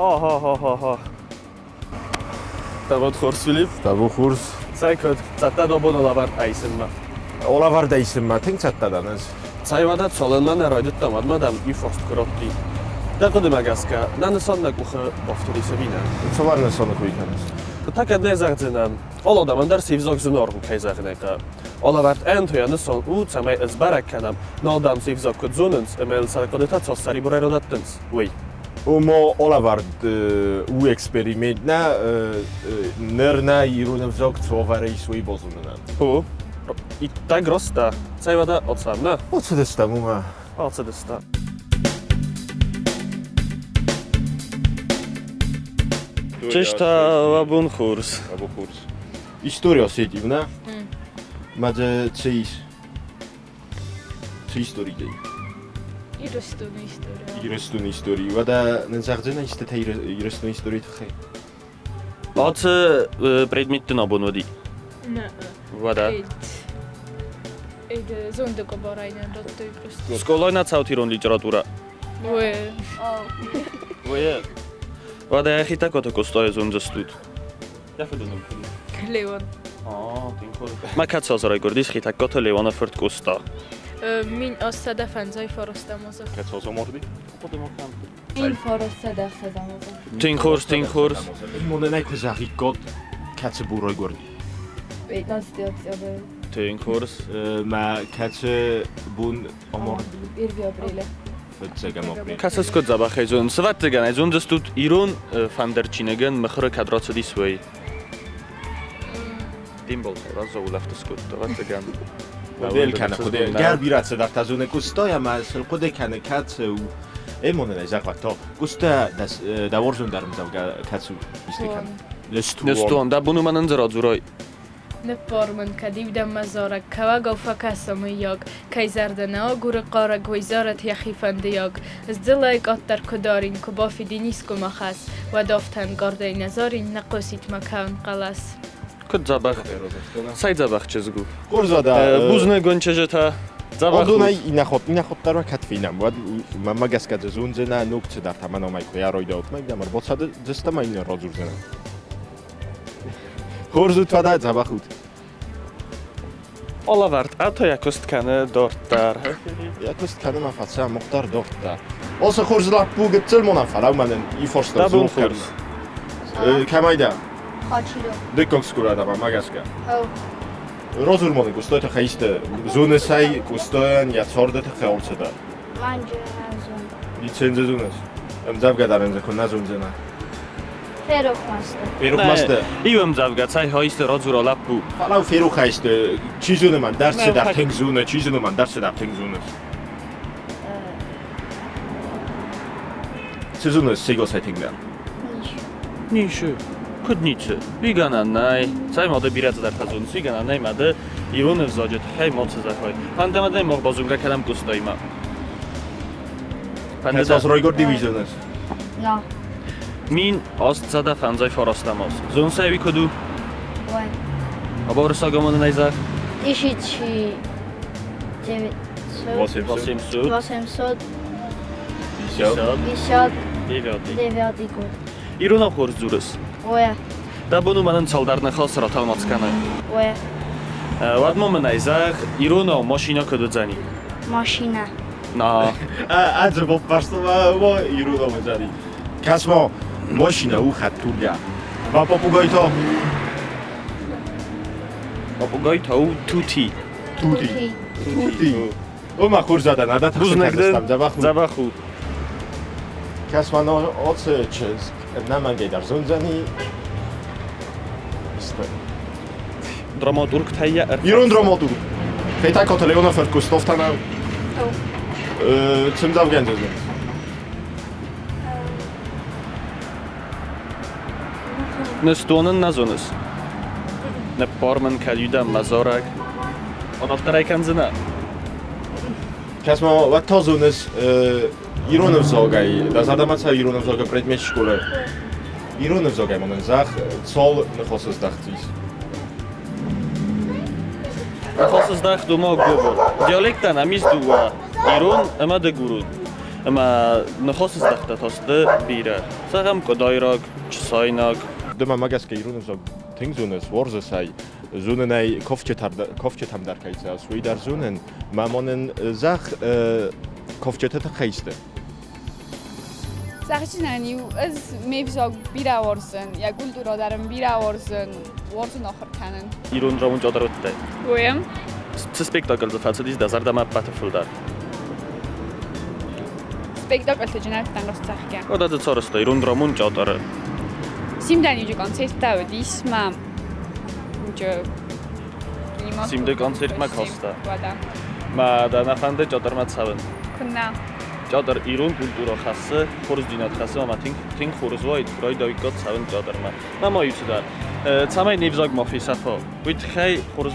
Ha. Te volt хорз, Филипп? Табу хорз. Цӕй куыд? Цӕттӕ дӕ боны лӕвӕрд айсынмӕ? Лӕвӕрд айсынмӕ тынг цӕттӕ дӕн ӕз. Цӕй уӕдӕ цалынмӕ нӕ райдыдтам, уӕдмӕ дӕм иу фарст куы радтин. Дӕ хъуыдымӕ гӕсгӕ, нӕ нысан нӕ къухы бафтыди ӕви нӕ? Цавӕр нысаны кой кӕныс? Та кӕд нӕ зӕгъдзынӕн, алы адӕмӕн дӕр се взаг зынаргъ у, кӕй зӕгъын ӕй хъӕуы. Алӕвӕрд ӕнтойӕ нысан у, цӕмӕй ысбӕрӕг кӕнӕм, нал дӕм се взаг куыд зонынц ӕмӕ йыл сӕ хъуыдытӕ цас сӕрибарӕй радӕттынц, уый. Ома алӕвӕрд у эксперимент нӕ, ныр нӕ ирон ӕвзаг цавӕр ис, уый базонынӕн. О, иттӕг раст дӕ. Цӕй уӕдӕ ацӕм, нӕ? Ацыдыстӕм, уымӕ. Ацыдыстӕм. Чызг та абон хорз. Абон хорз. История сетивна. Ма дзы цы ис? Цы истори дӕ? Ирыстоны истори. Ирыстоны истори. Уӕдӕ нын зӕгъдзынӕ истытӕ Ирыстоны историйы тыххӕй? Ацы предметты абон уыди? Нӕ. Уӕдӕ? Эд зондакъобарайнӕн радтой просто. Скъолайы нӕ цӕут ирон литературӕ? Уе. Уе. Уӕдӕ йӕхи такоты куыстойы зондзыстут? Йӕ фыды ном куыд у? Леон. Мӕ кӕд цалдӕр райгуырдис Хетӕгкаты Леоны фырт Къоста? 1805 азы. Кӕд цалдӕр марди? 1906 азы. Тынг хорз, тынг хорз. Монӕнӕй куы зӕгъиккот, кӕцы бон райгуырди? 15 октябрь. Тынг хорз. Мӕ кӕцы бон амард? 1 апреля. Фыццӕгӕм апрель. Кӕцы скуыд дзӕбӕхӕй зонын? Сывӕццӕгӕн, зондзыстут ирон фӕндырчинӕгӕн мыхуыры кӕд рацыдис, уый? Димболтӕй раззаулӕфт скодта, ӕвӕццӕгӕн. Хъуыды кӕны, хъуыды. Гӕр бирӕ цыдӕртӕ зоны Къуста ӕмӕ сын хъуыды кӕны, кӕцы у. Эмонӕй зӕгъвӕтто, Къуста дӕ уарзондӕр ӕмдзӕвгӕ кӕцы у? Исты кӕны. Ныстуон. Ныстуон. Дӕ бон у мӕнӕн дзы радзурай. Ныппар мын, кӕд иу дӕм мӕ зарӕг, Кӕуӕгау фӕкӕса, мыййаг, Кӕй зӕрдӕ нӕ агуры хъарӕг, Уый зарӕд йӕхи фӕндиаг. Ыздзылӕй къаддӕр куы дарин, Куы бафидин искуы мӕ хӕс, Уӕд афтӕ ӕнкъардӕй нӕ зарин, Нӕ хъусит мӕ кӕуын хъӕлӕс. Куыд дзӕбӕх, цӕй дзӕбӕх чызг у. Хорз уӕдӕ. Бузныг уын чызджытӕ. Дзӕбӕх у. Одонӕй иннӕ хотдӕр кӕд фенӕм, уӕд мӕнмӕ гӕсгӕ дзы зондзынӕ ног цыдӕртӕ мӕ номӕй куы ӕройдӕут, мӕ дӕм ӕрбацадзыстӕм ӕмӕ иннӕ радзурдзынӕ. Хорз ут уӕдӕ, дзӕбӕх ут. Алӕвӕрд ӕтӕ йӕ куыст кӕны дарддӕр. Йӕ куыст кӕны мӕ фӕцӕ мухтар дарддӕр. Осы хорз лӕппу гыццыл монан фӕлӕу мӕнӕн и форстӕ Дӕ бон хорз. Кӕмӕй дӕ? Хачиро. Дыккаг скъола дӕ мӕ гӕсгӕ. Ау. Розурмоны куыстой тыххӕй исты зонысӕй куыстойӕн йӕ царды тыххӕй алцыдӕр. Манджы зон. Лицензия зоныс? Ӕмдзӕвгӕ дӕр ын дзы куы нӕ зондзынӕ. Ферох масты. Ферох масты? Иу ӕмдзӕвгӕ цӕй хаисты радзура лӕппу. Фӕлӕу ферох хайсты. Чи зоны мӕн дӕр цыдӕр тынг зоны, чи зоны мӕн дӕр цыдӕр тынг зоныс. Цы зоныс сегосӕй тынгдӕр? Ницы. Куыд ницы? Уый гӕнӕн нӕй. Цӕй ма дӕ бирӕ цыдӕртӕ зоныс, уый гӕнӕн нӕй ма дӕ ирон ӕвзаджы тыххӕй мацы зӕгъай. Фӕнды ӕмӕ дӕ мах базонгӕ кӕнӕм Къостаимӕ. Фӕнды дӕ? Райгуырд дивизионы? На. 1859 аз. Зоныс ӕви куыд у? Ой. Аборысаг амонын зӕгъ? Тысячи девятьсот восемьсот пятьдесят девятый год. Иронау хорз дзурыс? Ой. Дӕ бон у мӕнӕн цалдӕр ныхас ратӕлмац кӕнай? Ой. Уӕд ма мын ӕй зӕгъ, иронау машинӕ куыд уыдзӕни? Машинӕ. На. Ӕдзы баппӕрстон иронау уыдзӕни. Кӕс-ма, машинӕ у хӕдтулгӕ. Ма попугай та? Попугай та у тути. Тути. Тути. О, ма хорз адӕн, адӕ Бузныг дын, дзӕбӕх у. Кӕс-ма, ацы чызг ӕнӕмӕнгӕй дӕр зондзӕни. Драматургтӕй йӕ Ирон драматург. Хетӕгкаты Леоны фырт Кустов та нӕу. Цы мдзӕвгӕ зоныс? Ныстуанын нӕ зоныс? Ныппар мын кӕд мӕ зарӕг. Адарддӕр ӕй кӕндзынӕ? Кӕс-ма, уӕд та зоныс ирон ӕвзагӕй, дӕ зӕрдӕмӕ цӕуы ирон ӕвзагы предмет скъолайы? Ирон ӕвзагӕй ма нын зӕгъ, цал ныхасы здӕхт ис? Ныхасы здӕхт у ма говор. Диалекттӕ нӕм ис дыууӕ, ирон ӕмӕ дыгурон. Ӕмӕ ныхосыздӕхтӕ сты бирӕ. Зӕгъӕм, къуыдайраг, чысайнаг. Ды мӕмӕ гӕсгӕ ирон ӕвзаг тынг зоныс, уарзыс ӕй. Зонын ӕй, кафджытӕм дӕр кӕй цӕуыс, уый дӕр зонын. Мӕ ма нын зӕгъ, кафджыты тыххӕй сты. Зӕгъджынӕн-иу ӕз ме взаг бирӕ уарзын, йӕ культурӕ дӕр ын бирӕ уарзын, уарзын ахуыр кӕнын. Ирон драмон театр уыдтӕ? Уым. Цы спектакль дзы фӕцыдис дӕ зӕрдӕмӕ ӕппӕты фылдӕр? Спектакльты джынӕттӕн растцӕхгӕ. Уӕдӕ дзы цӕрыс ирон драмон театры? Симдӕн концерттӕ уыдис ма Симды концертмӕ каста? Ма дӕ нӕ фӕнды театрмӕ цӕуын? Куыннӕ. Театр ирон культурӕ хӕссы, хорздзинад хӕссы ӕмӕ тынг хорз уаид, куы райдаиккат цӕуын театрмӕ. Ма ма иу цыдӕр. Цӕмӕй не взаг ма фесӕфа, уый тыххӕй хорз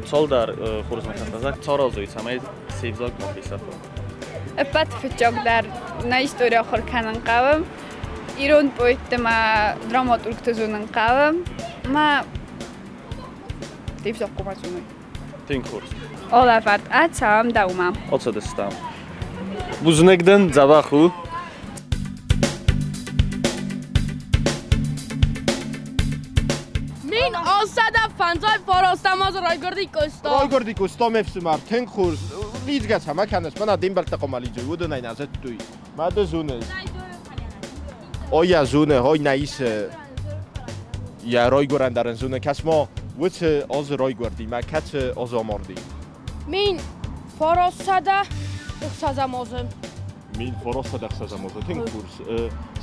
цалдӕр хорз ныхӕстӕ зӕгъ, саразой, цӕмӕй се взаг ма фесӕфа. Ӕппӕты фыццагдӕр нӕ истори ахуыр кӕнын хъӕуы. Ирон поэтты ма драматургты зонын хъӕуы. Ма де взаг хъуамӕ зоной. Тынг хорз. Алӕвӕрд ацӕуӕм дӕумӕ. Ацыдыстӕм. Бузныг дын, дзӕбӕх у. Мин 859 азы райгуырди Къоста. Райгуырди Къоста, ме фсымӕр, тынг хорз. Лидзгӕ цӕмӕ кӕныс? Мӕнӕ де мбӕлттӕ хъуамӕ лидзой, уыдонӕй нӕ зыдтой. Ма ды зоныс? Ой, йӕ зоны, ой, нӕ исы. Йӕ райгуырӕн дӕр ын зоны. Кӕс-ма, уыцы азы райгуырди, мӕ кӕцы азы амарди? 1906 азы. 1906 азы, тынг хорз.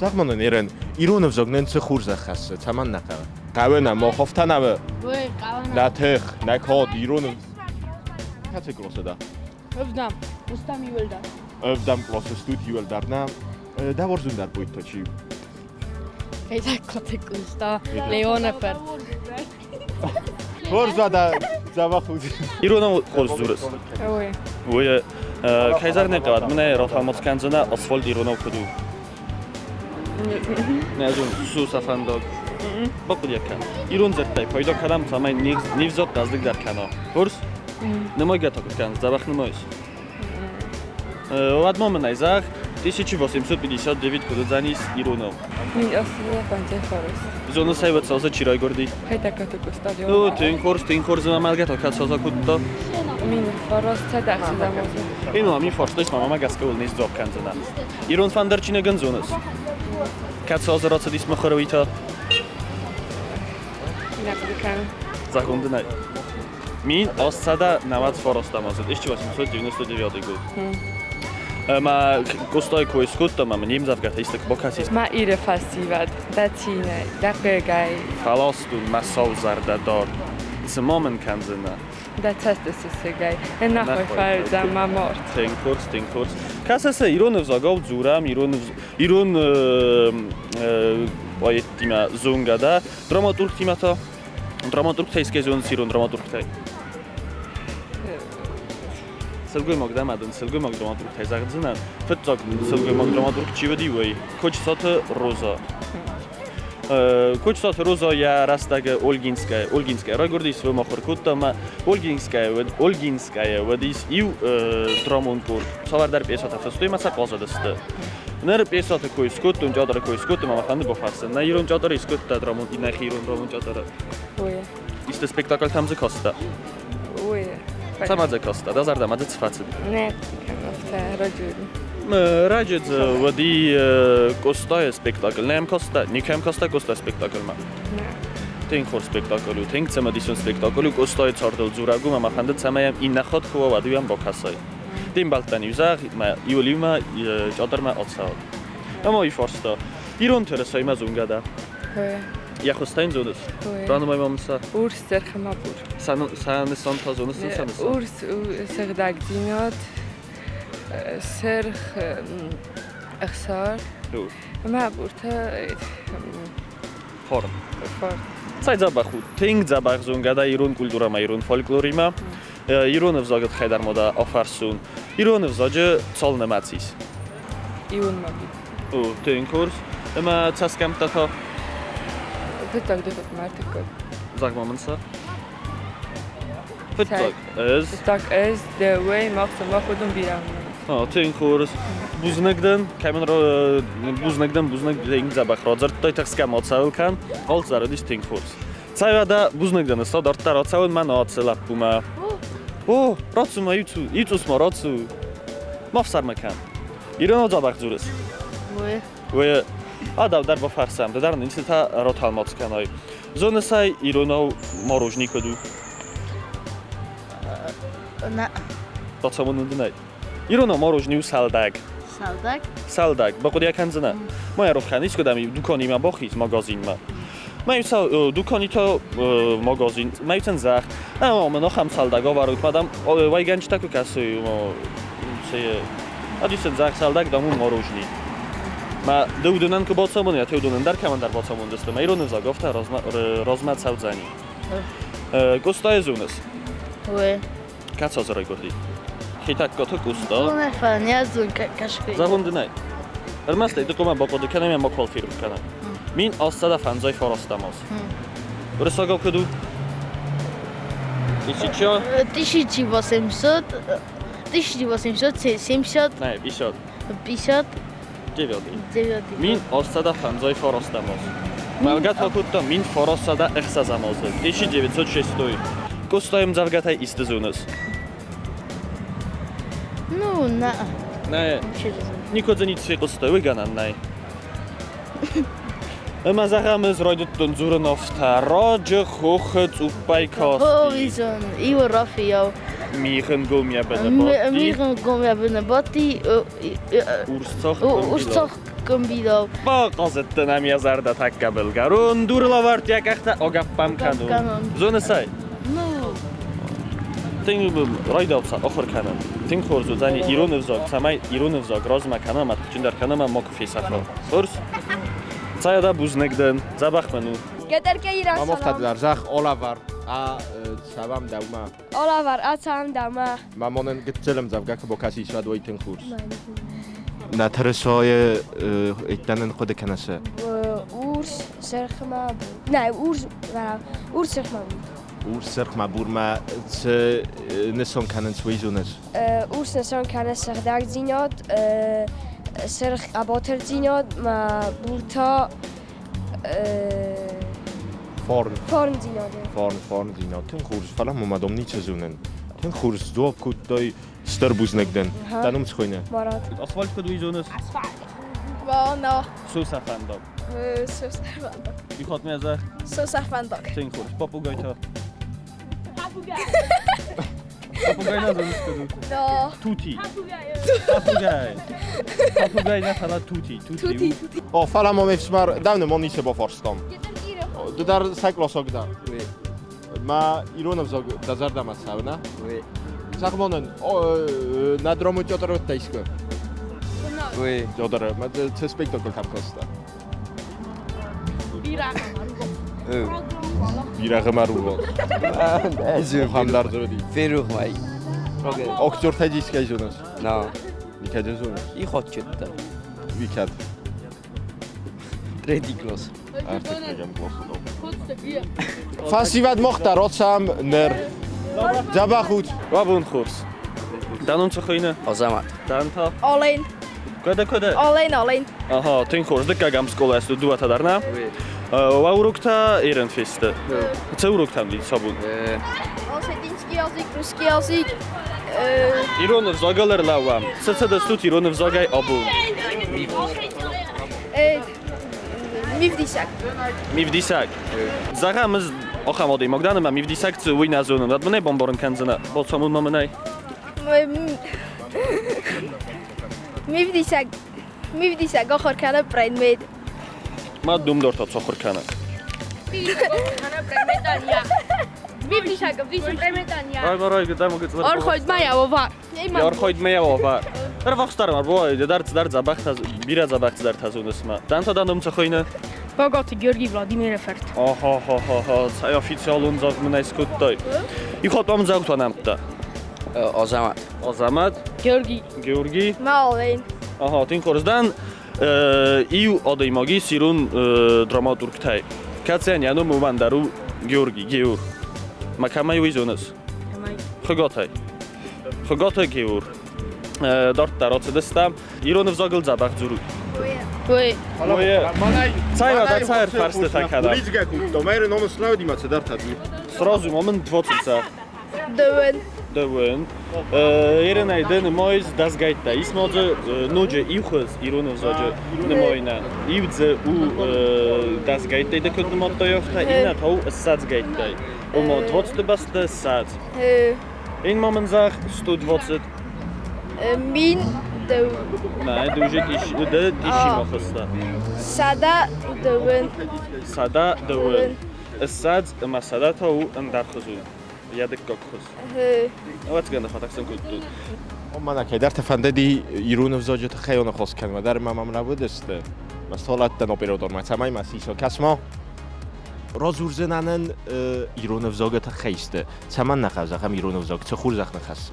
Зӕгъ-ма нын, Ерен, ирон ӕвзаг нын цы хорзӕх хӕссы, цӕмӕн нӕ хъӕуы? Хъӕуы нӕ, мах афтӕ нӕ нӕ тых, нӕ кад, ирон Кӕцы къласы дӕ? Ӕвдӕм. Устам иуӕлдӕр. Ӕвдӕм къласы стут иуӕлдӕр нӕ. Дӕ уарзондӕр поэт чи у? Хетӕгкаты Къоста, Леоны фырт. Хорз уӕдӕ, дзӕбӕх ут. Иронау хорз дзурыс? Ой. Уый кӕй зӕгъын ӕй хъӕуы, мын ӕй ратӕлмац кӕндзынӕ, асфальт иронау куыд у? Нӕ зонын, сусӕ фӕндаг. Бахъуыды кӕн. Ирон дзырдтӕй пайда кӕнӕм, цӕмӕй не взаг хъӕздыгдӕр кӕна. Хорз? Нымайгӕ та куыд кӕныс, дзӕбӕх нымайыс? Уӕд ма мын ӕй зӕгъ, 1859 куыд уыдзӕнис иронау? 1859. Зоныс ӕй, уӕд цалза чи райгуырди? Хетӕгкаты Къоста. О, тынг хорз, тынг хорз, ӕмӕ мӕлгӕ та кӕд цалза кодта? 1906 азы. Ин мин фарстайс, ма мӕмӕ гӕсгӕ уыл не сдзуапп кӕндзынӕ. Ирон фӕндыр чиныгӕн зоныс? Кӕд цалза рацыдис мыхуыры, уый та? Нӕ хъуыды кӕнын. Зӕгъон дын ӕй. 1899 азы, 1899 год. Ӕмӕ Къостайы кой скодтам, ӕмӕ не мдзӕвгӕтӕ исты куы бакӕсис. Мӕ Иры фӕсивӕд, дӕ цинӕй, дӕ хъыгӕй. Фӕластон мӕ сау зӕрдӕ дард. Цы ма мын кӕндзынӕ? Дӕ цӕсты сусӕгӕй, ӕнахуыр фӕрдзӕ мӕ мард. Тынг хорз, тынг хорз. Кӕсӕсӕ, ирон ӕвзагау дзурӕм, ирон ирон поэттимӕ зонгӕ дӕ, драматургтимӕ та? Драматургтӕ искӕй зоныс ирон драматургтӕй? Сылгоймаг дӕ ӕмӕ дын сылгоймаг драматургтӕй зӕгъдзынӕн. Фыццаг сылгоймаг драматург чи уыди, уый Кочысаты Роза. Кочысаты Роза йӕ рӕстӕгы Ольгинская, Ольгинская райгуырдис, уым ахуыр кодта ӕмӕ Ольгинская, Ольгинская уыдис иу драмон къорд. Цавӕрдӕр пьесӕтӕ фыстой ӕмӕ сӕ хъазыдысты. Ныр пьесӕты кой скодтон, театры кой скодтон, ӕмӕ фӕнды бафӕрсын. Нӕ ирон театры скодта драмон, нӕхи ирон драмон театры? Ой. Исты спектакльтӕм дзы каста? Ой. Цӕмӕ дзы каста? Дӕ зӕрдӕмӕ дзы цы фӕцыд? Нӕ, афтӕ раджы. Раджы дзы уыди Къостайы спектакль. Нӕм каста? Никӕм каста Къостайы спектакльмӕ? Нӕ. Тынг хорз спектакль у, тынг цымыдисон спектакль у. Къостайы цардыл дзурӕг у, ӕмӕ фӕнды, цӕмӕй йӕм иннӕ хатт куы уа, уӕд уый бакӕсай. Де мбӕлттӕн-иу зӕгъ, мӕ иуыл-иумӕ театрмӕ ацӕуӕд. Ӕмӕ уый фарста. Ирон тырысаимӕ зонгӕ дӕ? Йӕ хуызтӕ йын зоныс? Ранымай ма мын сӕ. Урс сырх ӕмӕ бур. Сӕ нысан та зоныс сын сӕ нысан? Урс у сыгъдӕгдзинад, сырх ӕхсар ӕмӕ бур та Фарн. Фарн. Цӕй дзӕбӕх у, тынг дзӕбӕх зонгӕ дӕ ирон культурӕмӕ, ирон фольклоримӕ. Ирон ӕвзагы тыххӕй дӕр ма дӕ афӕрсон. Ирон ӕвзаджы цал нымӕц ис? Иунмӕ. О, тынг хорз. Ӕмӕ цӕсгӕмттӕ та? Фыццаг, дыккаг ӕмӕ ӕртыккаг. Зӕгъ-ма мын сӕ. Фыццаг ӕз. Фыццаг ӕз, дӕуӕй, мах сымах уыдон бирӕ нымӕц. Тынг хорз. Бузныг дын, кӕмӕн бузныг дын, бузныг тынг дзӕбӕх радзырдтай, тыхсгӕ ма цӕуыл кӕн, алцыдӕр уыдис тынг хорз. Цӕй уӕдӕ, бузныг дын, ӕз дарддӕр ацӕуын мӕ ацы лӕппумӕ. О, рацу ма иу цъус ма рацу. Ма фсӕрмы кӕн. Иронау дзӕбӕх дзурыс? Уый. Уый адӕм дӕр бафӕрсӕм, ды дӕр нын истытӕ ратӕлмац кӕнай. Зоныс ӕй, иронау мороженое куыд у? На. Бацамонын дын ӕй. Иронау мороженое у сӕлдӕг. Сӕлдӕг? Сӕлдӕг. Бахъуыды кӕндзынӕ. Ма рох кӕн, искуыдӕм дуканимӕ бахиз магазинмӕ. Ма иу дукани та магазин, ма иу зӕгъ, ӕмӕ мын ахӕм сӕлдӕг авӕрут, мадам, уӕйгӕнджытӕ куы кӕсой, Адисын зӕгъ сӕлдӕг дам у мороженое. Ма ды уыдонӕн куы бацамонай, ты уыдонӕн дӕр кӕмӕндӕр бацамондзысты. Ма ирон ӕвзаг афтӕ размӕ цӕудзӕни. Къостайы зоныс? Уый. Кӕцы азы райгуырди? Хетӕгкаты Къоста. Зонӕ, фӕлӕ не зон, кӕсгӕ. Зӕгъон дын ӕй. Ӕрмӕст ӕй ды хъуамӕ бахъуыды кӕнӕм ӕмӕ макуал ферох кӕнӕм. 1859 аз. Уырыссагау куыд у? Тысяча? 1800... 1870... Не, 50. 50... Девятый. Девятый. 1859 аз. Мӕлгӕ та кодта 1906 азы. 1906. Къостайы ӕмдзӕвгӕтӕй исты зоныс? Ну, на. Нӕ. Никуы дзы ницы фехъуыстай, уый гӕнӕн нӕй. Ӕмӕ зӕгъӕм, ӕз райдыдтон дзурын афтӕ: раджы хохы цъуппӕй касти. Ховизон, иу рафийау. Мигъын гом йӕ быны бадти. Мигъын гом йӕ быны бадти. Урсцъӕх Урсцъӕх къуымбилау. Бахъазыдтӕн ӕм йӕ зӕрдӕ тӕккӕ былгӕрон, дурыл ӕвӕрд йӕ къӕхтӕ агӕппӕм кӕнон. Зоныс ӕй? Ну. Тынг райдауца ахуыр кӕнын. Тынг хорз уыдзӕни ирон ӕвзаг, цӕмӕй ирон ӕвзаг размӕ кӕна ӕмӕ тыхджындӕр кӕна ӕмӕ макуы фесӕфа. Хорз? Цӕй дӕ бузныг дӕн, дзӕбӕх мын у. Мамофтадлар зах Олавар а цавам даума. Олавар а цавам даума. Мамонен гыццылым дзӕвгӕ куы бакӕсис, уӕд уый тынг хорз. На тырысайы иттӕнын хъуыды кӕнӕсы. Урс сырхмӕ бур. Нӕ, урс, урс сырхмӕ бур. Урс сырхмӕ бурмӕ цы нысан кӕнынц, уый зоныс? Урс нысан кӕны сыгъдӕгдзинад, сырх хъӕбатырдзинад, ма бур та Фарн. Фарндзинад. Фарн, фарндзинад. Тынг хорз, фӕлӕ мӕ дом ницы зонын. Тынг хорз дзуапп кодтай, стыр бузныг дын. Дӕ ном цы хуыйны? Марат. Асфальт куыд уый зоныс? Асфальт. Вона. Сусӕфӕндаг. Сусӕфӕндаг. Ихатмӕ зӕгъ. Сусӕфӕндаг. Тынг хорз. Попугай та. Попугай. Попугай нӕ зоныс куыд у? Да. Тути. Попугай. Попугай нӕ, фӕлӕ тути. Тути, тути. О, фӕлӕ мӕм ӕфсымӕр, дӕу нымон ницы бафарстам. Ды дӕр цӕй къласаг дӕ? Мӕ ирон ӕвзаг дӕ зӕрдӕмӕ цӕуы, нӕ? Зӕгъ ма нын, нӕ драмон театры уыдтӕ искуы? Уый. Театры, мӕ цы спектакльтӕм кастӕ? Бирӕгъы мӕ рувас. Ахӕм дӕр дзы уыди. Ферох мӕ. Актертӕ искӕй зоныс? На. Никӕй зоныс? Ихатчыдтӕ. Уый кӕд? Третий класс. Ӕртыккӕгӕм классы. Фӕсивӕд мах дӕр ацӕм ныр. Дзӕбӕх ут. Уӕ бон хорз. Дӕ ном цы хуыйны? Азамат. Дӕн та? Олен. Куыд, куыд? Олен, Олен. Аха, тынг хорз. Дыккӕгӕм скъолайы стут дыууӕтӕ дӕр, нӕ? Уӕ уроктӕ ерын фесты. Цы уроктӕм ди сабун? Осетинский язык, русский язык. Ирон ӕвзагыл ӕрлӕууӕм. Цы цыдыстут ирон ӕвзагӕй абон? Мивдисӕг. Мивдисӕг. Зӕгъӕм, ӕз ахӕм адӕймаг дӕн, ӕмӕ мивдисӕг цы, уый нӕ зонын. Уӕд мын ӕй бамбарын кӕндзынӕ. Бацамон ма мын ӕй. Мивдисӕг. Мивдисӕг ахуыр кӕны предмет. Ма дум дӕр та цахуыр кӕны. Мивдисӕг ӕвдисы предметӕн йӕ. Рай, рай, дӕ мын гыццыл. Архайд ма йӕ уавӕр. Архайд ма йӕ уавӕр. Ӕрвахстар ма бой, ды дӕр цыдӕр дзӕбӕхтӕ, бирӕ дзӕбӕх цыдӕртӕ зоныс ма. Дӕн та дӕ ном цы хуыйны? Богаты Георгий Владимиры фырт. Аха-ха-ха-ха, цӕй официалон загъд мын ӕй скодтай. Иу хатт ма мын зӕгъут уӕ нӕмттӕ. Азамат. Азамат. Георгий. Георгий. Маолен. Аха, тынг хорз дӕн. Иу адӕймаг ис ирон драматургтӕй, кӕцыйӕн йӕ ном уымӕн дӕр у Георгий, Геор. Ма кӕмӕй уый зоныс? Кӕмӕй? Хуыгатӕй. Хуыгаты Геор. Дарддӕр ацыдыстӕм. Ирон ӕвзагыл дзӕбӕх дзурут. Уый. Цай цайр фарстытӕ кӕнӕм. Лидзгӕ кодта, мӕ номы слӕудимӕ цыдӕртӕ дзур. Сразу ма мын 20 цӕх. Дыууын. Дыууын. Ерынӕй ды нымайыс дӕсгӕйттӕ. Ис ма дзы ноджы иу хуыз ирон ӕвзаджы нымайынӕн. Иу дзы у дӕсгӕйттӕй ды куыд нымадтай, афтӕ, иннӕ та у ссӕдзгӕйттӕй. Ома 20 бӕсты 20. Ин ма мын зӕгъ 120. Мин дыу. Нӕ, дыужы ды дисимӕ хызтӕ. 120. 120. 20 ӕмӕ 100 та у ӕндӕр хуыз у. Йӕ дыккаг хуыз. Ӕвӕццӕгӕн фӕтӕхсын кодтой. Мӕнӕ кӕйдӕрты фӕндыди ирон ӕвзаджы тыххӕй аныхас кӕнын, дӕр ма мӕм рауадысты. Мӕ столаттӕн оператормӕ, цӕмӕй мӕ сисо. Кӕс-ма, радзурдзынӕн ирон ӕвзагы тыххӕй сты. Цӕмӕн нӕ хъӕу зӕгъӕм ирон ӕвзаг, цы хорзӕх нӕ хӕссы?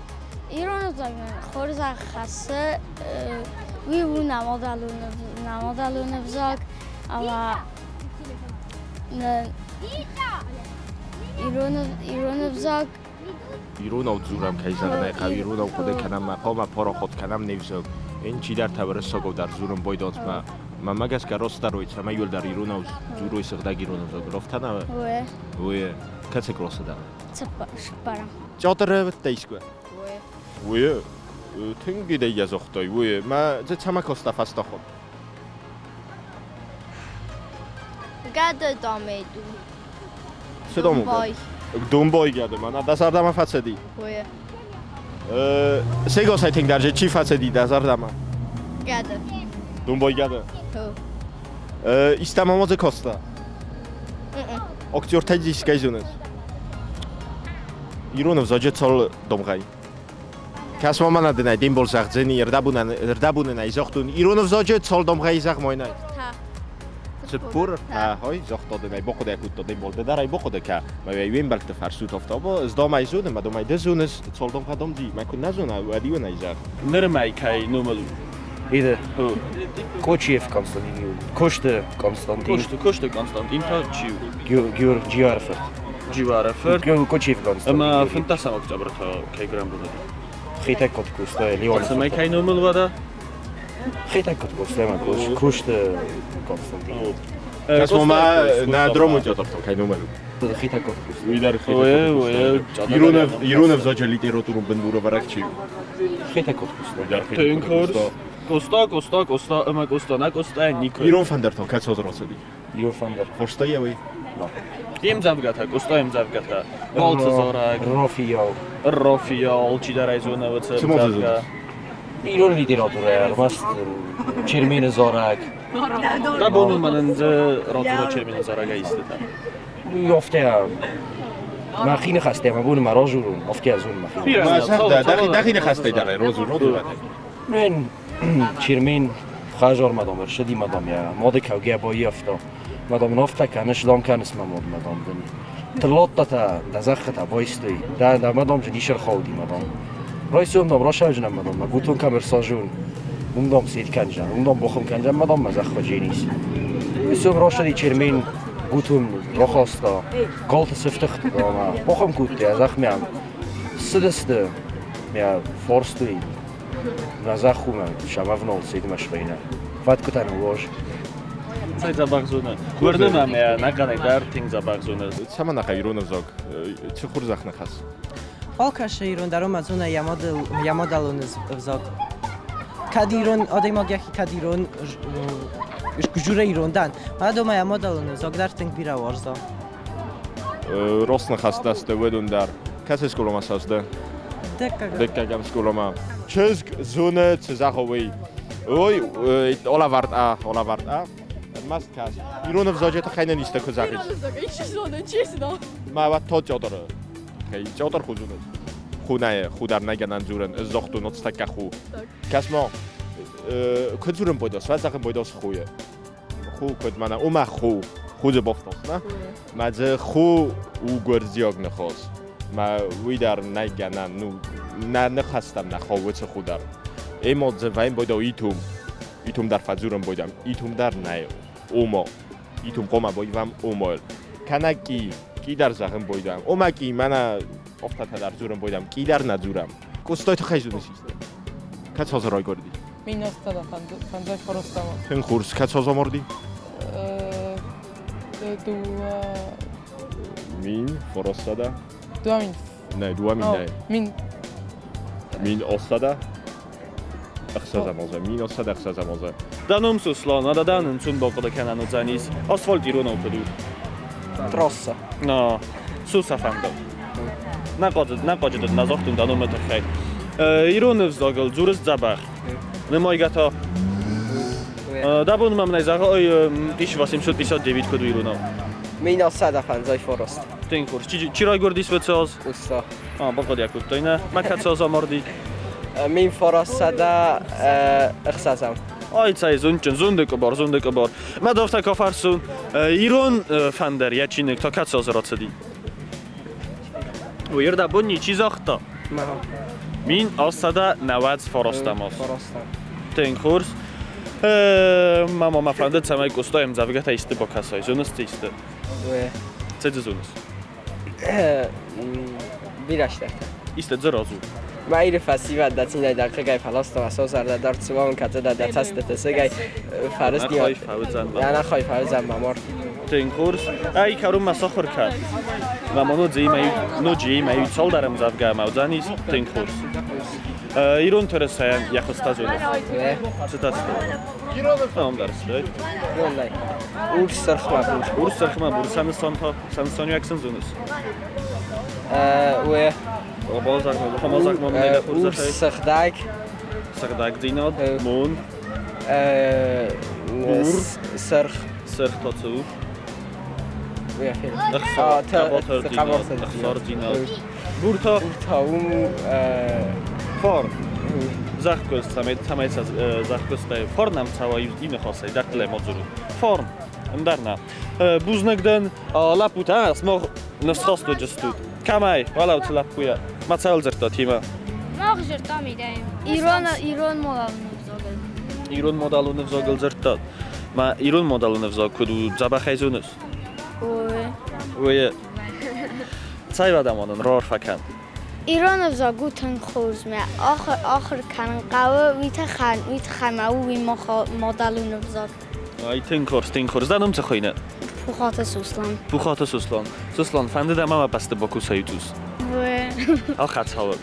Ирон ӕвзаг хорзӕх хӕссы, уый у нӕ мадӕлон ӕвзаг ӕмӕ ирон ӕвзаг. Иронау дзурӕм, кӕй зӕгъын ӕй хъӕуы, иронау хъуыды кӕнӕм, ма хъуамӕ парахат кӕнӕм не взаг. Ин чидӕртӕ уырыссагау дӕр дзурын байдайынц, мӕнмӕ гӕсгӕ растдӕр уой, цӕмӕй уӕлдӕр иронау дзурой сыгъдӕг ирон ӕвзагыл. Афтӕ нӕ? Уе. Кӕцы къласы дӕ? Цыппӕрӕм. Театры уыдтӕ искуы? Уе. Тынг идейӕ загътай, уе. Мӕ дзы цӕмӕ коста фӕстӕхуд? Гӕды домейду. Цы дом у? Домбай гӕды, мӕнӕ дӕ зӕрдӕмӕ фӕцыди? Уе. Сегасӕй тынгдӕр же чи фӕцыди дӕ зӕрдӕмӕ? Гӕды. Домбай гӕды? Истӕмӕ ма дзы коста? Актертӕй дзы искӕй зоныс? Ирон ӕвзаджы цал домгъӕй? Кӕс-ма мӕнӕ дын ӕй Дембол зӕгъдзӕни, ӕрдӕбонӕн ӕй загътон. Ирон ӕвзаджы цал домгъӕй зӕгъ-ма 40 хой, загъта дын ӕй бахъуыды кодта Дембол. Ды дӕр ӕй бахъуыды кӕ. Мӕ уе мбӕлтты фӕрсут афтӕ. Ӕз дам ӕй зонын, мӕ дам ӕй ды зоныс, цал домгъӕ дам ди. Мӕ куы нӕ зона, уӕд-иу ын ӕй зӕгъ. Нырмӕ кӕй номыл у? Иде. Кочиев Константин. Кошты Константин. Кошты Константин та чи у? Джиуары фырт. Джиуары фырт. Кочиев Константин. Ӕмӕ 15 октябры та кӕй грӕмбыл уыди? Хетӕгкаты Къоста, Леоны. Цӕмӕй кӕй номыл уӕдӕ? Хетӕгкаты Къоста ӕмӕ Кошты Константин. Кӕс-ма ма нӕ дромы театртыл кӕй номыл у? Хетӕгкаты Къоста. Уый дӕр Хетӕгкаты Къоста. Ирон ӕвзаджы литературон бындурӕвӕрӕг чи у? Хетӕгкаты Къоста. Уый дӕр Хетӕгкаты Къоста. Къоста, Къоста, Къоста ӕмӕ Къоста, нӕ Къоста никуы. Ирон фӕндыртыл кӕцы аз рацыди? Ирон фӕндыр. Хорзтӕ йӕ уый? Йе мдзӕвгӕтӕ, Къоста йе мдзӕвгӕтӕ. Балцы зарӕг. Рофиау. Рофиау, алчидӕр ӕй зоны уыцы ӕмдзӕвгӕ. Ирон литературӕ ӕрмӕст Чермены зарӕг. Дӕ бон у мӕнӕн дзы радзура Чермены зарӕгӕй истытӕ? Афтӕ мӕхи ныхӕстӕ мӕ бон ма разурон, афтӕ зон мӕхи. Дӕхи ныхӕстӕй дӕр розур, розур. Мен Чермен хазар мадам ӕрсыди мадам йӕ мады кӕугӕ баййӕфта. Мадам ын афтӕ кӕныс, дам кӕныс мӕ мад, мадам дын. Тыллодтатӕ дӕ зӕххытӕ байстой, дӕ мадам же ницы ӕрхауди, мадам. Райсом дам расӕвджынӕн мадам, мӕ гутон кӕм ӕрсажон, уым дам сет кӕнджан, уым дам бохым кӕнджан, мадам мӕ зӕххы дженис. Райсом расыди Чермен гутон рахаста, галты сыфтыхты ӕмӕ бохым кодта, зӕхмӕ цыдысты, мӕ фарстой, мӕ зӕххумӕ сӕмӕвнал седмӕ сфӕйнӕ. Фӕткуытӕ ныууаз. Цӕй дзӕбӕх зоны. Уырны мӕ, мӕ нӕхъӕнӕй дӕр тынг дзӕбӕх зоны. Цӕмӕн нӕ хъӕуы ирон ӕвзаг? Цы хорзӕх ныхас? Алкӕсы ирон дӕр уымӕ зоны йӕ мадӕлон ӕвзаг. Кӕд ирон адӕймаг йӕхи кӕд ирон журӕ ирон дӕн, уӕд уымӕ йӕ мадӕлон ӕвзаг дӕр тынг бирӕ уарза. Рост ныхӕстӕ сты уыдон дӕр. Кӕцы скъоламӕ цӕуыс ды? Дыккӕгӕм. Дыккӕгӕм скъоламӕ. Чызг зоны, цы зӕгъы уый. Ой, олавӕрд а, олавӕрд а. Ӕрмӕст кӕс. Ирон ӕвзаджы тыххӕй нын исты куы зӕгъис. Ирон ӕвзагӕй чи зоны, честно. Ма уӕд то Теодоры тыххӕй. Теодор ху зоныс? Ху нӕ, ху дӕр нӕ гӕнӕн дзурын. Ӕз загътон, от тӕккӕ ху. Кӕс-ма, куыд дзурын бойдос? Уӕд зӕгъын бойдос хуйы. Ху куыд мӕнӕ, уымӕ ху. Ху дзы бафтос, нӕ? Мӕ дзы ху у гуырдзиаг ныхас. Мӕ уый дӕр нӕ гӕнӕн, ну, нӕ ныхӕстӕм нӕ хъӕуы уыцы ху дӕр. Емо дзы вӕйын бойдау итум. Итум дӕр фӕдзурын бойдам. Итум дӕр нӕ омо. Итум хъуамӕ бойвам омойл. Кӕнӕ ки, ки дӕр зӕгъын бойдам. Ома ки, мӕнӕ афтӕтӕ дӕр дзурын бойдам. Ки дӕр нӕ дзурӕм. Къостай тыххӕй зоныс исты? კაცოზე როიგორდი? 1800 590. თენ ხურს კაცოზე მორდი? დუა მინ ფოროსადა? დუა მინ. ნე, დუა მინ ნე. მინ მინ ოსადა? ახსაზამოზე, მინ ოსადა ახსაზამოზე. და ნომ სუსლონ, და და ნცუნ ბოყდა ქანანო ძანის. ასფალტი რო ნოფდუ. ტროსა. ნო, სუსაფანდო. ნაყოჯ ნაზოხტუნ და ნომეთახე. ირონევს ზოგელ ძურს ძაბახ. ნემოიგათო. დაბონ მამნაი ზაღო 1859 ქუდ ირონო. მინო სადაფანძოი ფოროსტ. ტინკურს ჩიროიგორდის ვეცოს. უსო. ა ბოყოდია კუტოინა. მაკაცოზო მორდი. მინ ფოროსსა და ხსაზამ. აი ცაი ზუნჭენ ზუნდეკობარ ზუნდეკობარ. მადოვთა კოფარსუნ ირონ ფანდერ იაჩინეკ თო კაცოზ როცდი. უირდა ბუნი ჩიზოხტო. მაჰა. მინ ოსადა ნავაც ფოროსტამოს. ფოროსტა. ტინკურს მამა მაფანდა ცამაი კუსტო ემძავიგათა ისტე ბოქასოი ზუნოს ცისტე. უე. ცეძე ზუნოს. ბირაშტერთა. ისტე ძროზუ. მაირ ფასივა და ცინაი და ხეგაი ფალოსტოვა სოზარ და დარცუა კაცა და დაცასტე სეგაი ფარეს დიო. ნახოი ფავძან. ანახოი ფავძან მამორ. ტინკურს აი ქარუ მასოხრქა. მამონო ძიმაი ნოჯი იმაი ცოლდარამ ზავგა მავძანის ტინკურს. ირონ თერესაიან იახოსთა ზუნოს. უე. ციტასტო. ომდარს რე? ონლაინ. ურს სერხმა ბურ. ურს სერხმა ბურ სანსონთო სანსონი აქსენ ზუნოს. უე. ბოზაგ ხომოზაგ მომნედა ურს სხდაგ. სხდაგ ძინოდ მუნ. ბურ სერხ სერხ თოცუ. უე ფელ. ხსორ ძინოდ. ბურთო ბურთო ფორ ზახკოს ცამეცა ზახკოს და ფორნამ ცავა ინახოსაი დარტლე მოძურუ ფორ მდარნა ბუზნეგდენ ლაპუთა სმო ნსხოსტო ჯესტუ კამაი ვალავ ლაპუია მაცაელზერტო თიმა მოღჟერტო მიდე ირონ ირონ მოდალუნ ზოგელ ირონ მოდალუნ ზოგელ ზერტო მა ირონ მოდალუნ ზოგ ქუდუ ძაბახაიზუნოს უე უე ცაივადამონონ რორფაკან ირონოვზა გუთენ ხურზმე ახ ახր ქანყავ ვითა ხან ვით ხამა უი მოდალუნოვზა აი თენქორს თენქორს და ნომცე ხოინა ფუხათე სუსლან ფუხათე სუსლან სუსლან ფანდა და მამა პასტე ბოკუსაიძუს უე ახაცავ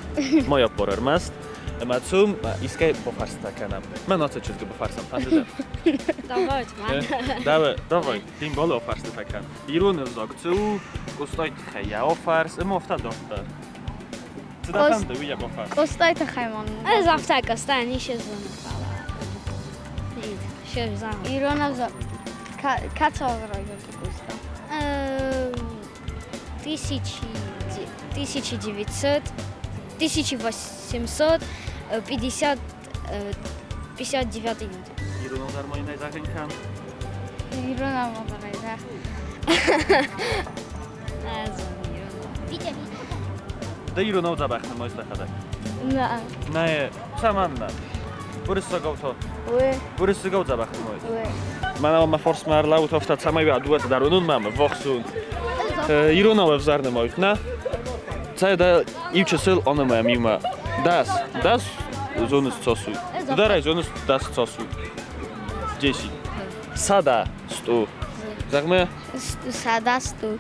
მოიაპორერ მას მაცუმ ისკე ბოფარსთაკანა მან ოცეჩუზგე ბოფარსამ ფანდა და დავაით მან დავე დავაი დიმბოლო ფარსთაკან ირონევზოგცუ კუსტოით ხეია ოფარს მოფთა დოფთა Цыдафан да уя бофар. Костай тахаймон. Завтра костай не шезон. Шезон. Иронавза кацавра куста. 1900 1850 59 год. Иронавзар мой захенхан. Иронавзар да. და ირონავ ძაბახნა მოისახადა. ნა. ნაე, სამანნა. ბურისაგავთო. უე. ბურისაგავ ძაბახნა მოის. უე. მანავა მა ფორს მარ ლაუთოფთა ცამაივე ადუას დარუნუნ მამ ვოხსუნ. ირონავ ვზარნე მოიხნა. ცაი და ივჩესელ ონომა მიმა. დას, დას ზონოს ცოსუ. და რა ზონოს დას ცოსუ. ჯესი. სადა სტუ. ზაღმე? სადა სტუ.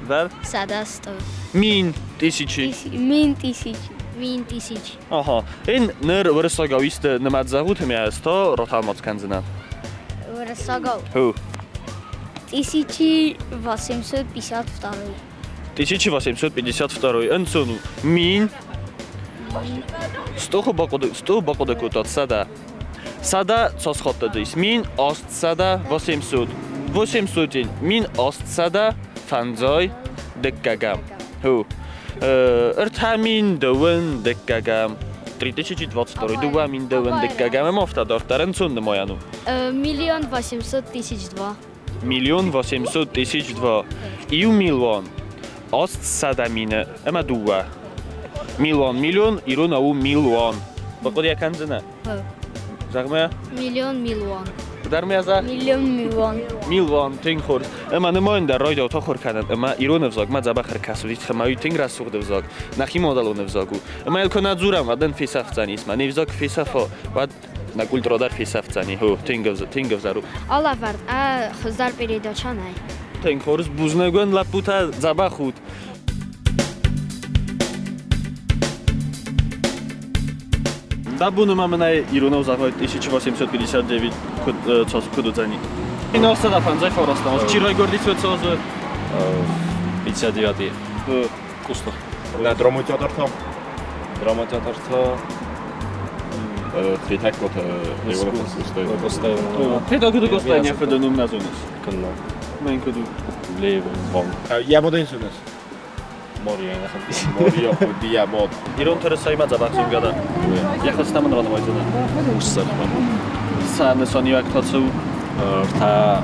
და? სადა სტუ. მინ тысячи. მინ тысячи. მინ тысячи. აჰა. ენ ნერ ვერსოგავ ის ნმაძაღუთ მეასთო როთალმოც კანძნა. ვერსოგავ. ჰუ. 1852. 1852. ენცუნუ მინ სტუხო ბოყოდე სტუ ბოყოდე კუტოთ სადა. სადა ცოსხოტდის მინ ოსტსადა 800. 800 მინ ოსტსადა ფანძოი დეკგაგამ. ჰუ. ერთამინ დუენ დეკგაგამ. 3022 დუამინ დუენ დეკგაგამ მოფთა დორტარენ ცუნდ მოიანუ. 1 800 002. 1 800 002. იუ მილვონ ოსტსადამინე ემა დუა. მილვონ მილიონ ირონაუ მილვონ. ბოყოდია კანძნა? ჰო. ზაღმე? მილიონ მილვონ. Дӕр мӕ зӕгъ? Миллион милуан. Милуан, тынг хорз. Ӕмӕ нымайын дӕр райдайут ахуыр кӕнын, ӕмӕ ирон ӕвзагмӕ дзӕбӕх ӕркӕсут, ӕмӕ уый тынг рӕсугъд ӕвзаг, нӕхи мадӕлон ӕвзаг у. Ӕмӕ йыл куы нӕ дзурӕм, уӕд ын фесӕфдзӕнис. Мӕ не взаг куы фесӕфа, уӕд нӕ культурӕ дӕр фесӕфдзӕни. Хо, тынг тынг ӕвзӕр у. Алӕвӕрд ӕ хуыздӕр передача нӕй. Тынг хорз, бузныг уын, лӕппутӕ, дзӕбӕх ут. Дӕ боны ма мын ӕй иронау зӕгъай 1859 куыд куыд уыдзӕни? 1959 аз. Чи райгуырди соцазы? 59 Къуста. На драмон театрта. Драма театрта. Хетӕгкоты Къостайы. Хетӕгкоты Къостайы не фыды ном нӕ зоныс? Кӕнна. Мӕн куыд у? Левен вон. Я моден зоныс? Мория Мория худия мод. Ирон тырысаимӕ дзӕбӕх зонгӕ дӕ? Йӕ хӕстӕ мын ранымайдзынӕ. Урссӕр. Цы нысаниуӕг та цы у? Ӕртӕ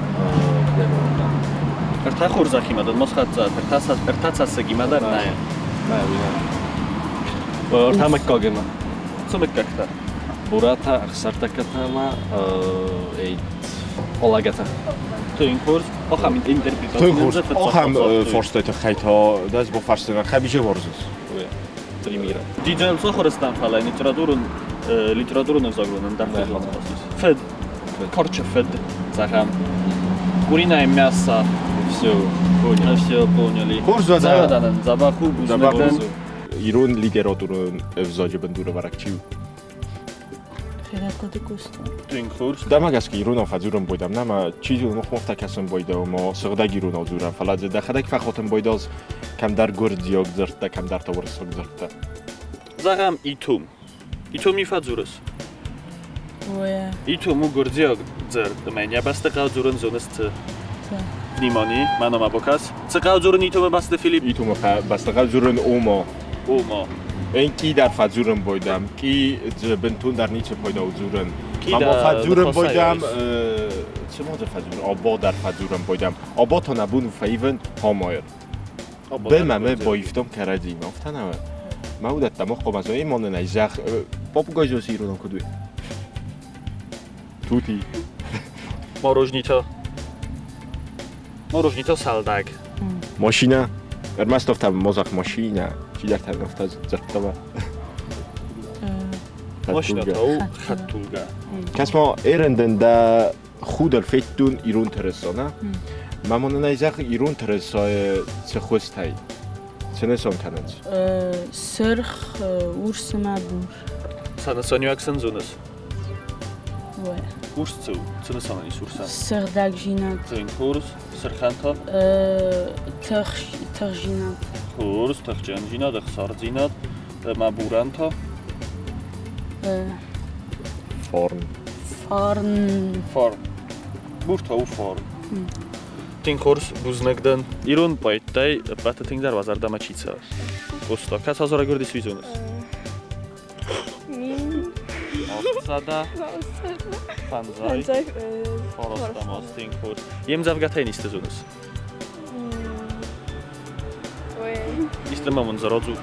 Ӕртӕ хорзӕхимӕ дын ма схӕццӕ, ӕртӕ цӕссыгимӕ дӕр нӕ. Нӕ, уый нӕ. Ӕртӕ мыггагимӕ. Цы мыггӕгтӕ? Буратӕ, Ӕхсӕртӕггатӕ ӕмӕ Олагатӕ. Тынг хорз. Ахӕм интерпретаци. Тынг хорз. Ахӕм фарстайы тыххӕй та дӕ ӕз бафарстӕн, хӕбизы уарзыс? Три мира. Диджел сахуырыстан, фӕлӕ литературон литературон ӕвзагон ӕндӕр хуызон Фыд. Короче, фыд. Зӕгъӕм. Куриное мясо. Все, поняли. Все поняли. Хорз. Дзӕбӕх дзӕбӕх у, бузныг дӕн. Ирон литературон ӕвзаджы бындурӕвӕрӕг чи у? Хетӕгкаты Къоста. Тынг хорз. Дӕмӕ гӕсгӕ иронау фӕдзурын байдам, нӕ чи ныхмӕ кӕсын байдау, ма сыгъдӕг иронау дзурӕм, фӕлӕ дзы дӕхӕдӕг фӕхатын байдаз кӕмдӕр гуырдзиаг дзырдтӕ, кӕмдӕр та уырыссаг дзырдтӕ. Зӕгъӕм, итум. Итуми фӕдзурыс? Уӕ. Итум у гуырдзиаг дзырд, ӕмӕ йын йӕ бӕсты хъӕуы дзурын зоныс цы? Внимание, мӕнӕ ма бакӕс. Цы хъӕуы дзурын итумы бӕсты, Филипп? Итумы бӕсты хъӕуы дзурын ома. Ома. Эн ки дӕр фӕдзурын байдам, ки дзы бынтон дӕр ницы пайда у дзурын. Ама фӕдзурын байдам, цы ма дзы фӕдзурын? Або дӕр фӕдзурын байдам. Або та нӕ бон фӕивын хамайыр. Бе мӕ баивтам кӕрӕдзимӕ, афтӕ нӕ? Мӕ уыдӕттӕ мах хъуамӕ зонӕм, ма нын ӕй зӕгъ. Попугай зосы иронау куыд у? Тути. Морожнито. Морожнито сӕлдӕг. Машинӕ. Ӕрмӕст афтӕ мозах машинӕ. Чидӕртӕ афтӕ дзырдта. Машинӕ та у хӕдтулгӕ. Кӕс-ма, эренден дӕ худӕл федтон ирон тырыса, нӕ? Мӕ ма нын ӕй зӕгъ, ирон тырысайы цы хуызтӕй? Цы нысан кӕнынц? Сырх, урс ӕмӕ бур. Цы нысаниуӕг сын зоныс? Уӕ. Урс цы у? Цы нысанӕн ис урсӕн? Сыгъдӕгдзинад. Тынг хорз. Сырхӕн та? Тыхджинад. Хорз, тыхджындзинад, ӕхсардзинад. Ӕмӕ бурӕн та? Фарн. Фарн. Фарн. Бур та у фарн. Тынг хорз, бузныг дӕн. Ирон поэттӕй ӕппӕты тынгдӕр уӕ зӕрдӕмӕ чи цӕуы? Къоста. Кӕцы аз райгуырдис, уый зоныс? 800 фӕндзай фарастӕм аз. Тынг хорз. Йе мдзӕвгӕтӕй исты зоныс? Исты ма мын дзы радзур.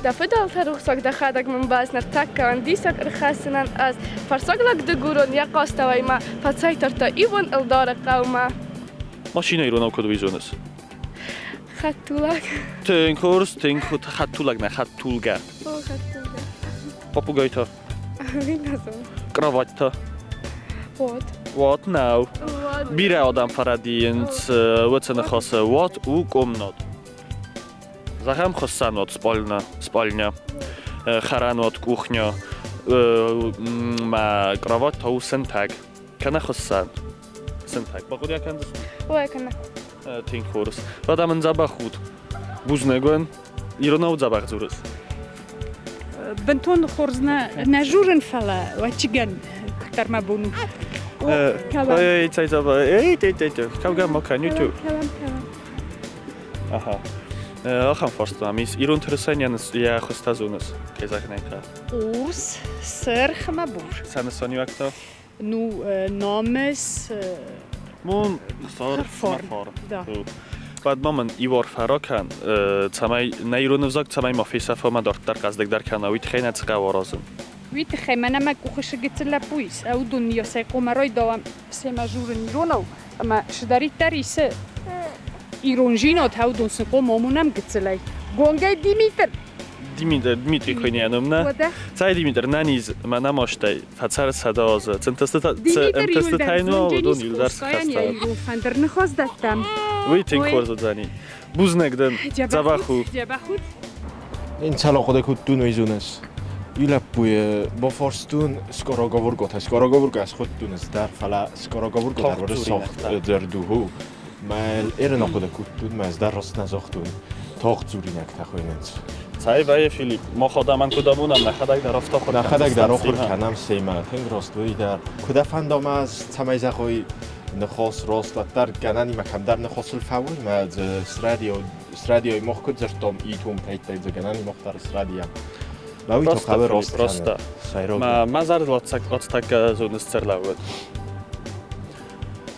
Дӕ фыдӕлтӕ рухсаг дӕхӕдӕг мын баз ныртӕккӕ ӕндисӕг ӕрхӕссынӕн ӕз. Фӕрсаг лӕг дыгурон йӕ хъӕстӕуӕй ма фӕцӕйтардта ивон ӕлдары хъӕумӕ. Машинӕ иронау куыд уый зоныс? Хӕдтулӕг. Тынг хорз, тынг хӕдтулӕг нӕ, хӕдтулгӕ. О, хӕдтулгӕ. Попугай та? Уый нӕ зонын. Кровать та? Вот. Вот нӕу. Бирӕ адӕм фӕрӕдийынц уыцы ныхасы. Вот у комнат. Зӕгъӕм, хуыссӕнуат, спальня, спальня, хӕрӕнуат, кухня, мӕ кровать та у сынтӕг, кӕнӕ хуыссӕн. Сынтӕг. Бахъуыды кӕндзыстут? Ой, кӕнӕ. Тынг хорз. Уӕдӕ мын дзӕбӕх ут. Бузныг уын. Иронау дзӕбӕх дзурыс? Бынтон хорз нӕ журын, фӕлӕ уӕччыгӕн куыддӕр мӕ бон у. Ой, цӕй дзӕбӕх. Эй, эй, эй, эй, кӕугӕ ма кӕн, ютуб. Аха. Ахӕм фарст мӕм ис. Ирон тырысайӕн йӕ хуызтӕ зоныс, кӕй зӕгъын ӕй хъӕуы? Урс, сырх ӕмӕ бур. Сӕ нысаниуӕг та? Ну, намыс. Мон сар фарн. Да. Уӕд ма мын иу арфӕ ракӕн, цӕмӕй нӕ ирон ӕвзаг цӕмӕй ма фесӕфа ӕмӕ дарддӕр хъӕздыгдӕр кӕна, уый тыххӕй нӕ цы хъӕуы аразын? Уый тыххӕй мӕнӕ мӕ къухы цы гыццыл лӕппу ис, уыдон сӕ хъуамӕ райдайӕм семӕ дзурын иронау, ӕмӕ цыдӕриддӕр исы ирондзинад, уыдон сын хъуамӕ амонӕм гыццылӕй. Гонгӕй Димитр! Димитр, Дмитрий хуыйны нӕ? Цай Димитр, нӕниз мӕ нӕ мастӕй, фӕцӕр 100 азы. Центӕстытӕй уыдон иудар схаста. Ирон фӕндыр ныхас дӕттӕм. Уый тынг хорз уыдзӕни. Бузныг дын, дзӕбӕх у. Дзӕбӕх ут. Инцало куыд уйзунес. Ylläppui boforstun skorogovurgota. Skorogovurga skottunes där fala skorogovurga där var det soft der duhu. Мал эрен куттун маз дар ростна зохтун. Тохцуринак тахойненц. Цай вае Филипп, мо хода ман кудамунам нахадаг дар офта хур. Нахадаг дар охур канам сема. Тинг роствуй дар. Кудафандом аз цамайзахой нхос рост дар ганани макам дар нхосл фауй маз срадио срадио мох кудзертом итум пейтай ганани мох дар срадио. Лауито хабер рост роста. Ма ма зардл отстак зунес церлавод.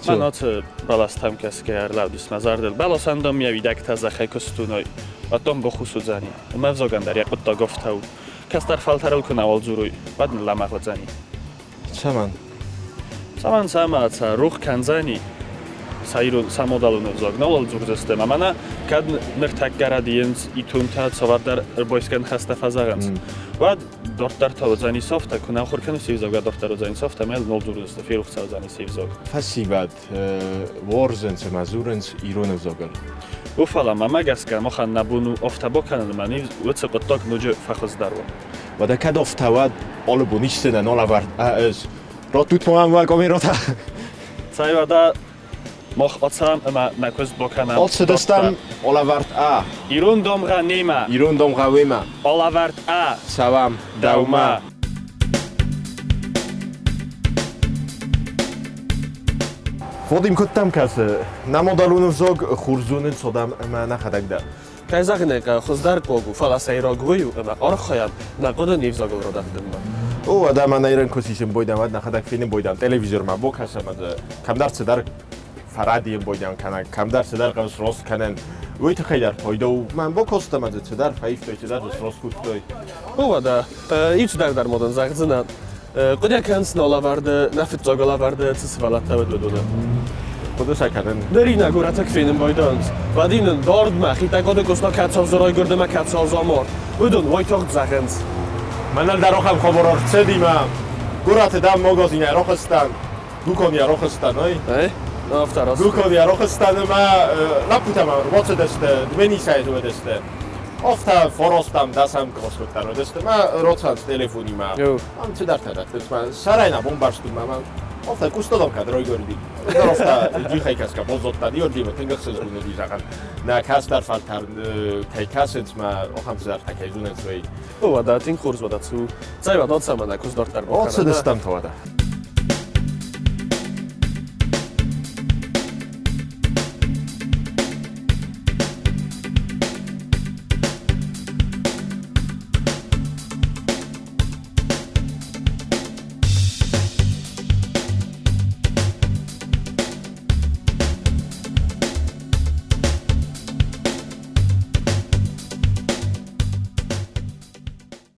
Ман оц баластам каске арлавдис ма зардл. Балосандом миавидак тазахай костуной. Атом бохусудзани. Ма взогандар яқутта гофтау. Кастар фалтарал кунавал зуруй. Бадн ламахладзани. Цаман. Цаман цама ца рух канзани. საირო სამოდალო взог ნოლ ზურზესტე მამანა კად ნრთაკ გარადიენს ითუნთა ცოვარდარ რბოისკენ ხასტა ფაზაღანს ვად დორტართო ძანი სოფთა ქუნა ხორქენუ სივზოგა დორტარო ძანი სოფთა მელ ნოლ ზურზესტე ფირუხცა ძანი სივზოგ ფასიბად ვორზენს მაზურენს ირონევზოგელ უფალა მამაგასკა მოხან ნაბუნუ ოფთა ბოქანან მანი უცე ყოტოკ ნუჯ ფახოზდარვა ვადა კად ოფთავად ოლბუნ ისენა ნოლავარ ეს როტუტ მომამ კომიროთა ცაივადა მოხ ოცამ მა ნაკოს ბოქანა ოცდასტამ ოლავართ ა ირუნდომღა ნიმა ირუნდომღა ვიმა ოლავართ ა სავამ დაუმა ვოდიმ ქოტამ კას ნამოდალუნ ზოგ ხურზუნ ცოდამ მა ნახადაგდა კაიზაღნე ხოზდარ კოგუ ფალასაიროგუიუ მა ორხოამ ნაკოდო ნივზოგ როდახდმა ო ადამანა ირან ქოსისემ ბოიდამ ნახადაგ ფინე ბოიდამ ტელევიზორმა ბოქასამ კამდარცე დარ ფარადიემ ბოიდამ ქანა კამდარცე დარ ყავს როს ქანან უითხეიდარ ფოიდო მან ბოქოსტამაძე ცედარ ფაიფტოი ცედარ როს ქუთტოი ოვადა იცდარ მოდან ზაღძნა ყუდაკანს ნოლავარდ ნაფიტ ზოგოლავარდ ცსვალათავედოდოდა ყუდოსაკანან დერინა გურათაკფინენ ბოიდონს ვადინენ დორდმა ხიტაკოდეკოსნა კაცოვზროიგორდმა კაცოვზომორ უდონ ვოითოღ ზაღენს მანალ და როხამ ხობორორ ცედიმა გურათე და მოგოზინა როხოსტან გუკონია როხოსტან ოი ე ოფტაროს გუკონია როხოსტან მა ლაპუთამა როცედესტე დმენისა ეზუედესტე ოფთა ფოროსტამ დასამ გოსკოტან როდესტე მა როცანს ტელეფონიმა ამ ცედართადა თეთმა სარაინა ბომბარსტუმა მა ოფთა კუსტოდომკა დროიგორიდი ოფთა ჯიხაიკასკა ბოზოტა დიორდიმა თენგახსეზგუნედი ზაღან ნა კასტარ ფალთარ ქაიკასეც მა ოხამ ცედართა ქაიზუნეც ვეი ოვადა თინ ხურზვადა ცუ ცაივად ოცამა და კუსდორტარ ბოქანა ოცდასტამ თოვადა.